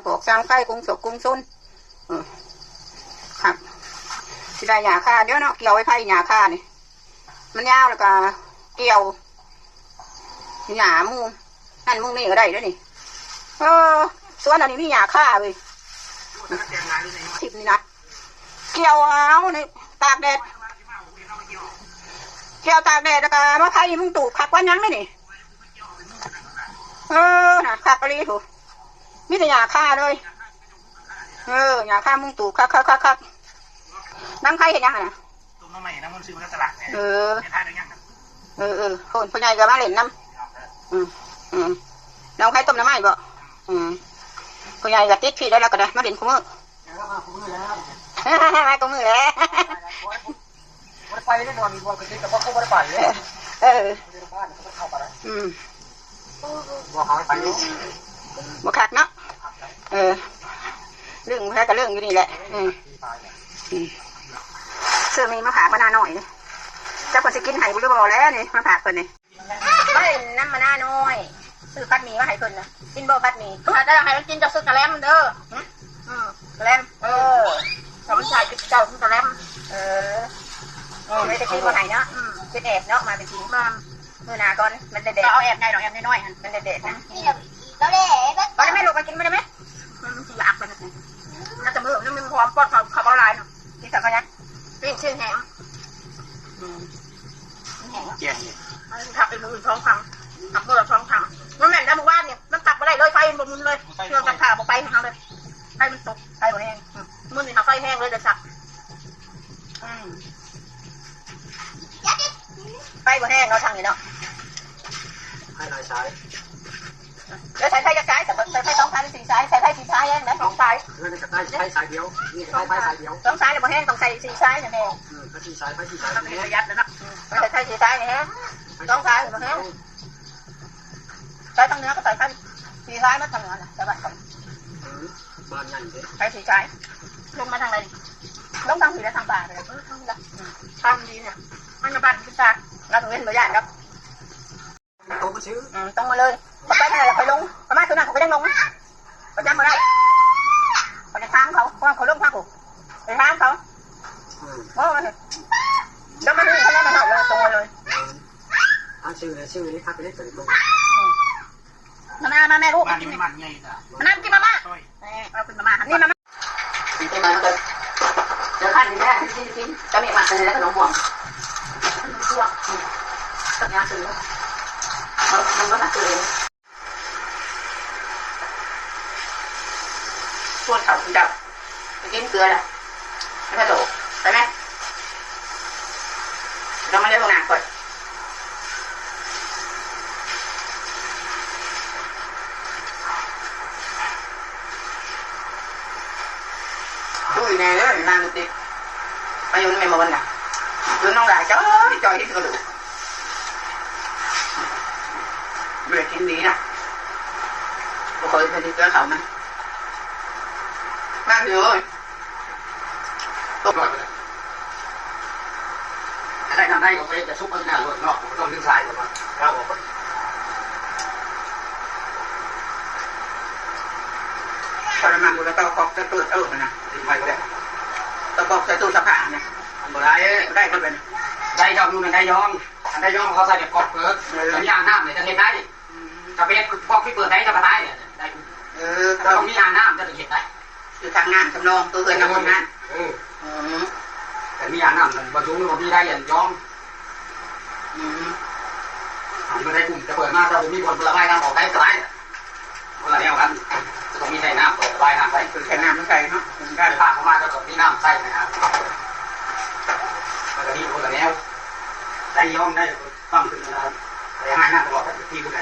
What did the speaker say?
ປອກສາງໄຟ ກຸງສົກກຸງຊົນ ເອີ ຄັກ ຊິໄດ້ຫຍ້າຄາເດ້ເນາະ ກ່ຽວໄວ້ໄຜ່ຫຍ້າຄານີ້ ມັນຍາວ ແລ້ວກໍກ່ຽວຫຍ້າມຸງນັ້ນມຸງນີ້ກໍໄດ້ເດ້ນີ້ ເອີ ສວນອັນນີ້ມີຫຍ້າຄາເວີຍ ທິບນີ້ນະ ກ່ຽວເອົານີ້ ຕາກແດດ ກ່ຽວຕາກແດດ ແລ້ວກໍມາໄຜ່ມຸງຕູບ ຄັກປານຫຍັງເດ້ນີ້ ເອີ ນະ ຄັກອີ່ຫຼີພຸ້ນ ມີແຕ່ຫຍ້າຄາເລີຍ ເອີ ຫຍ້າຄາມຸງຕູບ ຄັກໆໆໆ ນາງໄພເຮັດຫຍັງຫັ້ນນະ? ຕົ້ມໜໍ່ໄມ້ ນາງມົນຊື້ມາຈາກຕະຫຼາດແຫຼະ ເອີ ເຮັດທານໄດ້ຍັງ ເອີໆ ໂອ້ ພໍ່ໃຫຍ່ກໍມາຫຼິ້ນນຳ ອືມ ອືມ ນາງໄພຕົ້ມໜໍ່ໄມ້ບໍ? ອືມ ພໍ່ໃຫຍ່ກໍຕິດພີ້ແລ້ວ ລາວກໍໄດ້ມາຫຼິ້ນຄູ່ມື້ ມາຄູ່ມື້ແລ້ວ ມາຄູ່ມື້ແລ້ວ ບໍ່ໄດ້ໄປເດ້ ນອນຢູ່ບໍ່ ກໍຄິດແຕ່ບໍ່ ບໍ່ໄດ້ໄປເດ້ ເອີ ບໍ່ໄດ້ໄປ ອືມ ບໍ່ເຂົ້າໄປຢູ່ ບໍ່ຄັກເນາະ ເອີ ເລື່ອງໃຜກໍເລື່ອງຢູ່ນີ້ແຫຼະ ອືມ ອືມ ຊື້ນີ້ມາຝາກມານານ້ອຍ ຈັກເພິ່ນຊິກິນໃຫ້ບໍ່ ຫຼືບໍ່ແຫຼະນີ້ ມາຝາກເພິ່ນນີ້ ມາຫຼິ້ນນຳມານານ້ອຍ ຊື້ຜັດໝີ່ມາໃຫ້ເພິ່ນນະ ກິນບໍ່ຜັດໝີ່? ຖ້າຈະໃຫ້ມັນກິນ ເຈົ້າຊື້ກະແລັມເດີ ຫຶ? ອືມ ກະແລັມ ເອີ ຖ້າມັນໃສ່ເຈົ້າຊື້ກະແລັມ ເອີ ເອີ ໄວ້ແຕ່ກິນບໍ່ໃຫ້ເນາະ ອືມ ເປັນແອບເນາະ ມາແຕ່ກິນ ມາ ມື້ໜ້າກ່ອນ ມັນແດດໆ ກໍເອົາແອບໃຫຍ່ດອກ ແອບນ້ອຍໆຫັ້ນ ມັນແດດໆນະ ບໍ່ໄດ້ແມ່ລູກ ມາກິນບໍ່ໄດ້ແມ່ ມັນຊິຢາກໄປນະ ມັນຈະມື້ ມັນມີຄວາມປອດ ເຂົາ ເຂົາບໍ່ຫຼາຍເນາະ ກິນສັກກະຍັງ ປີ້ງຊີ້ນແຫ້ງ ອືມ ແຫ້ງ ແກງນີ້ ມັນຄັກອີກ ມື້ອື່ນສອງຄັ້ງ ຄັກມື້ລະສອງຄັ້ງ ມັນແມ່ນແລ້ວ ມື້ວານນີ້ມັນຕັກບໍ່ໄດ້ເລີຍ ໄຟມັນບໍ່ໝູນເລີຍ ເຄື່ອງຊັກຜ້າບໍ່ໄປໃຫ້ເຮົາເລີຍ ໄຟມັນຕົກ ໄຟບໍ່ແຮງ ອືມ ມື້ນີ້ຫາໄຟແຮງເລີຍ ໄດ້ຊັກ ອືມ ໄຟບໍ່ແຮງເນາະ ທາງນີ້ເນາະ ໄຟຫຼາຍສາຍ ແລ້ວໃຊ້ໄຟຈັກສາຍ ໃຊ້ໄຟສອງສາຍ ຫຼື ສີ່ສາຍ ໃຊ້ໄຟສີ່ສາຍແຮງໄດ໋ ສອງສາຍ ເຮືອນກໍໃຊ້ໄຟສາຍດຽວ ນີ້ກໍໃຊ້ໄຟສາຍດຽວ ສອງສາຍແລ້ວບໍ່ແຮງ ຕ້ອງໃຊ້ສີ່ສາຍແຮງ ເອີ ຖ້າສີ່ສາຍ ໄຟສີ່ສາຍແຮງ ປະຫຍັດແລ້ວເນາະ ອືມ ໃຊ້ໄຟສີ່ສາຍແຮງ ສອງສາຍບໍ່ແຮງ ໃຊ້ທາງເໜືອກໍໃຊ້ໄຟສີ່ສາຍໝົດ ທາງເໜືອນະ ແຕ່ບ້ານຂ້ອຍ ອືມ ບ້ານໃຫຍ່ເດ້ ໄຟສີ່ສາຍ ລົງມາທາງໃດ? ລົງທາງພີ້ແຫຼະ ທາງປ່າເດ້ ເອີ ທາງນີ້ລະ ອືມ ທາງດີນະ ມັນຢູ່ບ້ານຂຶ້ນຕາ ລາວເຫັນບໍ່ຢ້ານດອກ ຕົງມາຊື່ ອືມ ຕົງມາເລີຍ ຂ້ອຍໄປທາງໃດລະ ຂ້ອຍລົງ ຂ້ອຍມາຄືນນັ້ນ ຂ້ອຍກໍຍັງລົງ ຂ້ອຍຈຳບໍ່ໄດ້ ຂ້ອຍຈະຖາມເຂົາ ເພາະວ່າຂ້ອຍລົງທາງພຸ້ນ ໄປຖາມເຂົາ ອືມ ໂອ້ ມັນ ແລ້ວມັນ ເຂົາເຈົ້າມາຮອດແລ້ວ ຕົງມາເລີຍ ອືມ ທາງຊື່ນະ ຊື່ນີ້ຄັກເດ້ ຕົງ ອືມ ມາ ມາ ມາແມ່ລູກ ມາກິນ ມາ ມາກິນມາມ່າ ເອົາຂຶ້ນມາມ່າ ນີ້ມາມ່າ ກິນໄປກ່ອນ ເດີ ເດີ ກິນແມ່ ກິນ ກິນ ກິນ ເຈົ້າແມ່ມັກອັນນີ້ແຫຼະ ຂະໜົມຫວງ ພວກ ອືມ ກັບຍາຊື້ ເອີ ມັນບໍ່ທັນຊື້ ຊວນເຂົາກິນເຂົ້າ ໄປກິນເກືອລະ ໄປໂຕ ໄປແມ່ ລອງມາເລີຍ ພວກນາງຂ້ອຍ ຕຸ້ຍແນ່ເດີ ນາງຕິດ ມາຢູ່ນຳແມ່ໝົນນະ ຢູ່ນ້ອງຫຼ້າຈ້ອຍໆ ທີ່ກະດູກ ບໍ່ໄດ້ກິນດີນະ ບໍ່ຄ່ອຍເຄີຍກິນເກືອເຂົ້າມັນ ມາເດີ ຕົກ ໄດ້ນຳໄດ້ ອອກໄປຈະສຸກເອົາໜ້າລົດເນາະ ບໍ່ຕ້ອງດຶງສາຍ ເອົາອອກ ເອົາອອກ ເອົານ້ຳມັນ ແລ້ວເຕົາກອກໃສ່ຕູ້ ເອີ ຫັ້ນນະ ໄວ້ກໍໄດ້ ເຕົາກອກໃສ່ຕູ້ຊັກຜ້າຫັ້ນນະ ມັນບໍ່ໄດ້ ບໍ່ໄດ້ເພິ່ນເປັນ ໄດ້ດອກ ຢູ່ນັ້ນໄດ້ຢອງ ອັນໄດ້ຢອງເຂົາໃສ່ແບບກອກເປີດ ເອີ ແຕ່ມີອ່າງນ້ຳນີ້ຈະເຮັດໄດ້ ອືມ ຖ້າໄປເຮັດກອກທີ່ເປີດໄດ້ ເຈົ້າກໍຕາຍແຫຼະ ໄດ້ ເອີ ກໍຕ້ອງມີອ່າງນ້ຳ ເຈົ້າຈຶ່ງເຮັດໄດ້ ຢູ່ທາງນ້ຳສຳຮອງ ຕົວເຮືອນນຳຫ້ອງນ້ຳ ເອີ ອືມ ແຕ່ມີອ່າງນ້ຳ ມັນບໍ່ສູງ ມັນບໍ່ມີໄດ້ອັນຢອງ ອືມ ອັນບໍ່ໄດ້ກຸ່ມ ຈະເປີດມາ ເຈົ້າບໍ່ມີບ່ອນລະບາຍນ້ຳອອກໄດ້ ກໍຕາຍແຫຼະ ຄົນລະແນວກັນ ຈະຕ້ອງມີໄດ້ນ້ຳ ເປີດລະບາຍນ້ຳໄດ້ ເປັນແຄ່ນ້ຳໃສ່ເນາະ ເປັນການ ຖ້າເຂົ້າມາ ເຈົ້າຕ້ອງມີນ້ຳໃຊ້ນະ ມັນກໍມີຄົນລະແນວ ໄດ້ຢອງໄດ້ ປ້ຳຂຶ້ນມາ ໄດ້ໃຫ້ນ້ຳຕະຫຼອດ ທີ່ຜູ້ໃດ